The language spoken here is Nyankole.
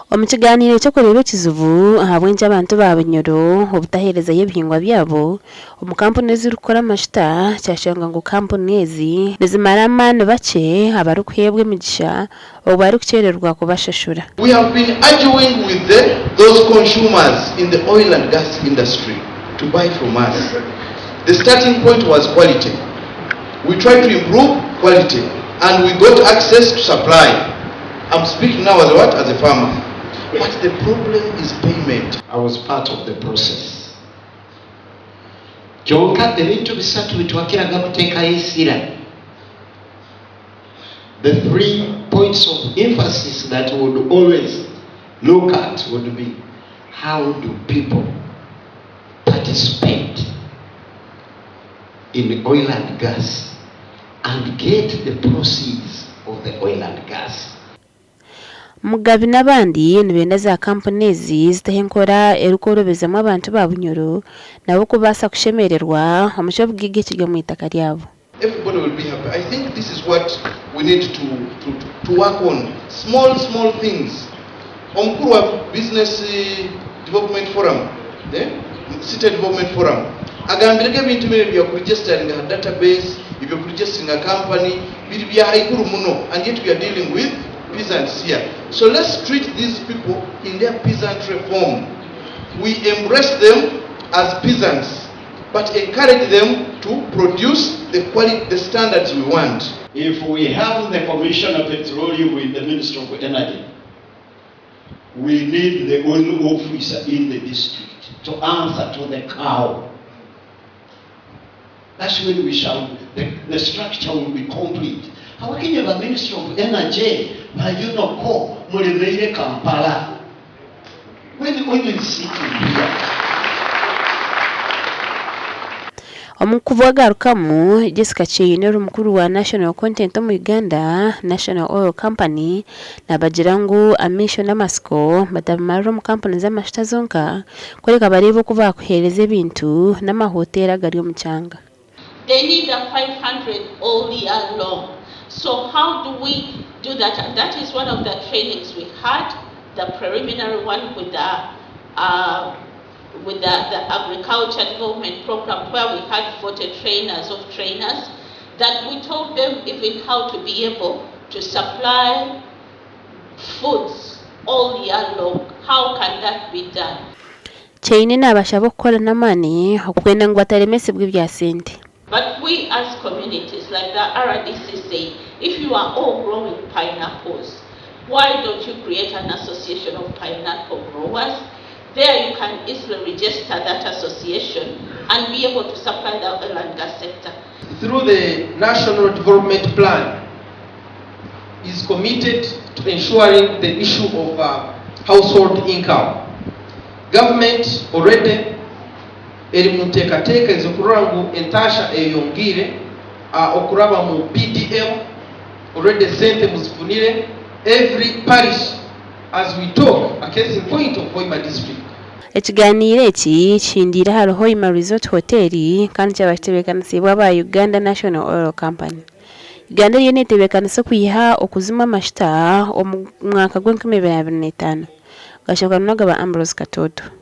Omu kigaaniiro ky'okureeba ekizibu ahabw'enki abantu ba Bunyoro obutaheerezayo ebihingwa byabo omu kampuni ezirikukora amajuta, kyashangwa ngu kampuni ezi nizimara amaani bakye abarikuheebwa emigisha obwo barikukyererwa kubashashura. We have been arguing with the those consumers in the oil and gas industry to buy from us. The starting point was quality. We tried to improve quality and we got access to supply. I'm speaking now as a what? As a farmer. But the problem is payment. I was part of the process. Kyonka ebintu bisatu bitwakiraga kuteekayo essira. The three points of emphasis that we would always look at would be how do people participate in oil and gas and get the proceeds of the oil and gas. Mugabi n'abandi nibenda za kampuni ezi ziteho enkora erikworobezamu abantu ba Bunyoro nabo kubaasa kushemererwa omu ky'obugaiga ekiri omu itaka ryabo. Everybody will be happy. I think this is what we need to, to, to work on. Small, small things. Omukuru wa Business Development Forum, eh? City Development Forum, agambirege ebintu binu ebyakuregisteringa ha database, ebyokuregisteringa company, biri bya haiguru muno, and yet we are dealing with peasants here. So let's treat these people in their peasantry form. We embrace them as peasants, but encourage them to produce the quality, the standards we want. If we have the Commissioner Petroleum with the Minister of Energy, we need the oil officer in the district to answer to the cow. That's when we shall, the, the structure will be complete. Abakinye ba Minister of Energy, ba UNOCO, mulemeire Kampala. When the oil is sitting here. Omu kubagarukamu, Jessica Kyeyune ori mukuru wa National Content omu Uganda, National Oil Company, Naabagira ngu amaisho n'amatsiko batabimarira omu kampuni z'amajuta zonka, kureka bareebe oku baakuheereza ebintu n'amahoteeri agari omu kyanga. They need a 500 all year long so how do we do that and that is one of the trainings we had the preliminary one with the uh, with the, the agriculture development program where we had 40 trainers of trainers that we told them even how to be able to supply foods all year long. How can that be done? Kyeine naabashaba okukora n'amaani okwenda ngu bataremesibwa ebya sente. But we as communities like the RDC say if you are all growing pineapples why don't you create an association of pineapple growers there you can easily register that association and be able to supply the oil and gas sector. Through the National Development Plan is committed to ensuring the issue of uh, household income. Government already eri mu nteekateeka ez'okurora ngu entaasha eyeyongiire uh, okuraba mu PDM already sente muzifunire every parish as we talk a case in point of Hoima district. Ekiganiiro eki kihindiire ahari Hoima Resort Hotel kandi kyaba kitebeekanisiibwe aba Uganda National Oil Company. Uganda eriyo netebeekanisa okwiha okuzimwa amashuta omu mwaka gw'enkumi ibiri abiri n'etaano. Gashoka Munoga ba Ambrose Katoto.